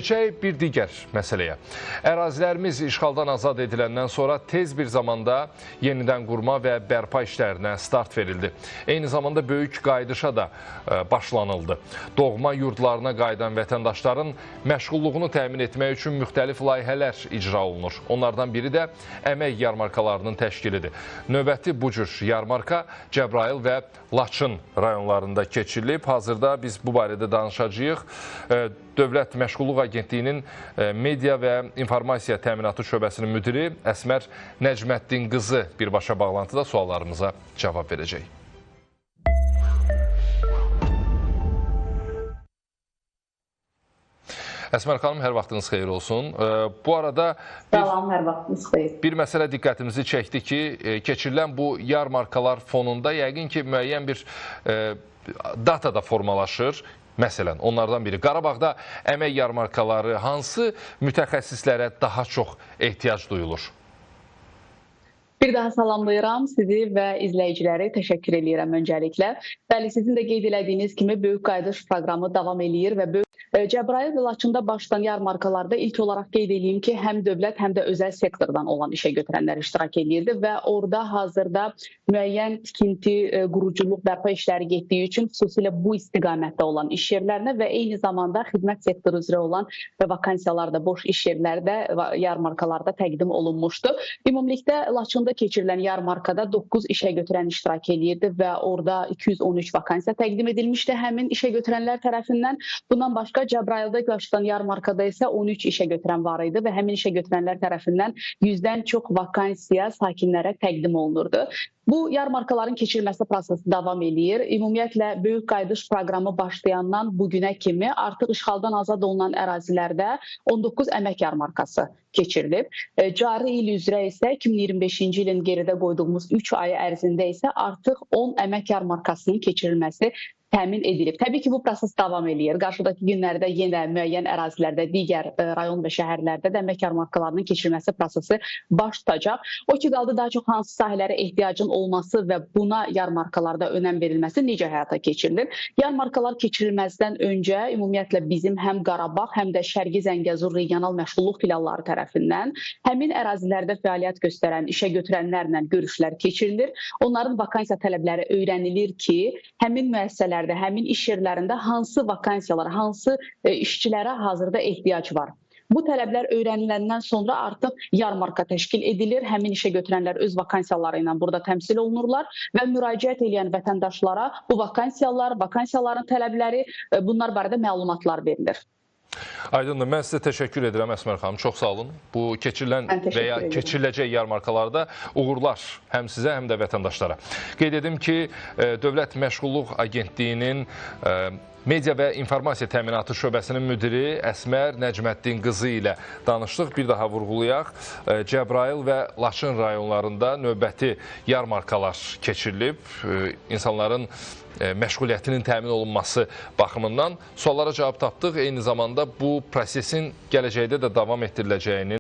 Keçək bir digər məsələyə. Ərazilərimiz işğaldan azad ediləndən sonra tez bir zamanda yenidən qurma və bərpa işlərinə start verildi. Eyni zamanda böyük qayıdışa da başlanıldı. Doğma yurdlarına qayıdan vətəndaşların məşğulluğunu təmin etmək üçün müxtəlif layihələr icra olunur. Onlardan biri də əmək yarmarkalarının təşkilidir. Növbəti bu cür yarmarka Cəbrayıl və Laçın rayonlarında keçirilib. Hazırda biz bu barədə danışacağıq. Dövlət Məşğulluq Agentliyinin Media və İnformasiya Təminatı Şöbəsinin müdiri Əsmər Nəcməddin qızı birbaşa bağlantıda suallarımıza cavab verəcək. Əsmər xanım, hər vaxtınız xeyir olsun. Bu arada Salam, hər vaxtınız xeyir. Bir məsələ diqqətimizi çəkdi ki, keçirilən bu yarmarkalar fonunda yəqin ki, müəyyən bir data da formalaşır. Məsələn, onlardan biri Qarabağda əmək yarmarkaları hansı mütəxəssislərə daha çox ehtiyac duyulur? Bir daha salamlayıram sizi və izləyiciləri. Təşəkkür eləyirəm öncəliklə. Bəli, sizin də qeyd elədiyiniz kimi Böyük Qayıdış proqramı davam eləyir və Cəbrayıl və Laçında başlayan yarmarkalarda ilk olaraq qeyd eləyim ki, həm dövlət, həm də özəl sektordan olan işə götürənlər iştirak eləyirdi və orada hazırda müəyyən tikinti, quruculuq, bərpa işləri getdiyi üçün xüsusilə bu istiqamətdə olan iş yerlərinə və eyni zamanda xidmət sektoru üzrə olan vakansiyalarda, boş iş yerləri də yarmarkalarda təqdim olunmuşdu. Ümumilikdə Laçında keçirilən yarmarkada 9 işə götürən iştirak eləyirdi və orada 213 vakansiya təqdim edilmişdi həmin işə götürənlər tərəfindən. Bundan başqa Cəbrayılda başlayan yarmarkada isə 13 işə götürən var idi və həmin işə götürənlər tərəfindən 100-dən çox vakansiya sakinlərə təqdim olunurdu. Bu yarmarkaların keçirilməsi prosesi davam eləyir. Ümumiyyətlə, Böyük Qayıdış proqramı başlayandan bugünə kimi artıq işğaldan azad olunan ərazilərdə 19 əmək yarmarkası keçirilib. Cari il üzrə isə 2025-ci ilin geridə qoyduğumuz 3 ayı ərzində isə artıq 10 əmək yarmarkasının keçirilməsi təmin edilib. Təbii ki, bu proses davam eləyir. Qarşıdakı günlərdə yenə müəyyən ərazilərdə, digər rayon və şəhərlərdə də əmək yarmarkalarının keçirilməsi prosesi baş tutacaq. O ki, qaldı daha çox hansı sahələrə ehtiyacın olması və buna yarmarkalarda önəm verilməsi necə həyata keçirilir? Yarmarkalar keçirilməzdən öncə ümumiyyətlə bizim həm Qarabağ, həm də Şərqi Zəngəzur regional məşğulluq filialları tərəfindən həmin ərazilərdə fəaliyyət göstərən işə götürənlərlə görüşlər keçirilir. Onların vakansiya tələbləri öyrənilir ki, həmin müəssisələr, həmin iş yerlərində hansı vakansiyalara, hansı işçilərə hazırda ehtiyac var. Bu tələblər öyrəniləndən sonra artıq yarmarka təşkil edilir. Həmin işə götürənlər öz vakansiyaları ilə burada təmsil olunurlar və müraciət edən vətəndaşlara bu vakansiyalar, vakansiyaların tələbləri, bunlar barədə məlumatlar verilir. Aydındır. Mən sizə təşəkkür edirəm Əsmər xanım. Çox sağ olun. Bu keçirilən və ya keçiriləcək yarmarkalarda uğurlar həm sizə, həm də vətəndaşlara. Qeyd edim ki, Dövlət Məşğulluq Agentliyinin Media və İnformasiya Təminatı Şöbəsinin müdiri Əsmər Nəcməddin qızı ilə danışdıq. Bir daha vurğulayaq, Cəbrayıl və Laçın rayonlarında növbəti yarmarkalar keçirilib. İnsanların məşğuliyyətinin təmin olunması baxımından suallara cavab tapdıq. Eyni zamanda bu prosesin gələcəkdə də davam etdiriləcəyinin